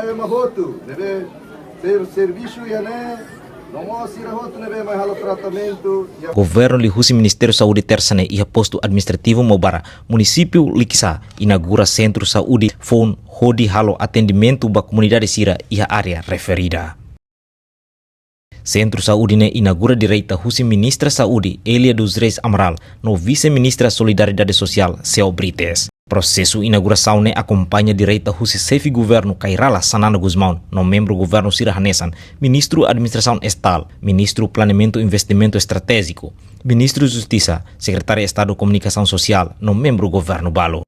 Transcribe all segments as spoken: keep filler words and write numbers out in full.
Ema hotu ne'ebé ser servisu iha ne'e, no mós sira hotu ne'ebé mai halo tratamentu iha. Governu liuhusi Ministériu Saúde tersa ne'e iha postu administrativu Maubara, munisípiu Likisá, inaugura sentru saúde foun hodi halo atendimentu ba komunidade sira iha área referida. Sentru saúde ne'e inaugura direta husi Ministra Saúde Elia dos Reis Amaral no Vise-Ministra Solidariedade Sosiál Céu Brites. Prosesu inaugurasaun ne'e akompaña direta husi Xefe Governu Kay Rala Xanana Gusmão no membru governu sira hanesan Ministru Administrasaun Estadu, Ministru Planeamentu Investimentu Estratéjiku, Ministru Justisa, Sekretáriu Estadu Komunikasaun Sosiál no membru governu balu.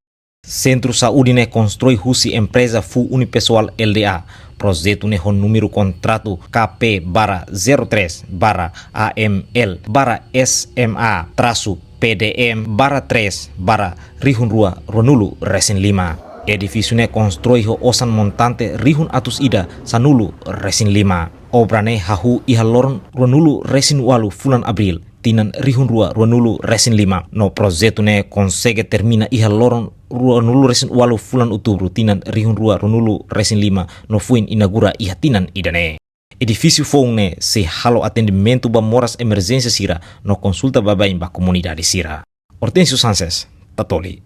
Sentru saúde ne'e konstrui husi empreza Fu Unipessoal L D A. Projetu ne'e ho númeru kontratu K P barra zero três barra A M L barra S M A traço P D M barra três barra rihun rua ruanulu resin lima. Edifísiu ne'e konstrui ho osan montante rihun atus ida sanulu resin lima. Obra ne'e hahú iha loron ruanulu resin ualu fulan Abríl tinan rihun rua ruanulu resin lima, no projetu ne'e konsege termina iha loron ruanulu resin ualu fulan Outubru tinan rihun rua ruanulu resin lima, no foin inaugura iha tinan ida-ne'e. Edifísiu foun ne'e sei halo atendimentu ba moras emerjénsia sira no konsulta baibain ba komunidade sira. Hortensio Sanches, Tatoli.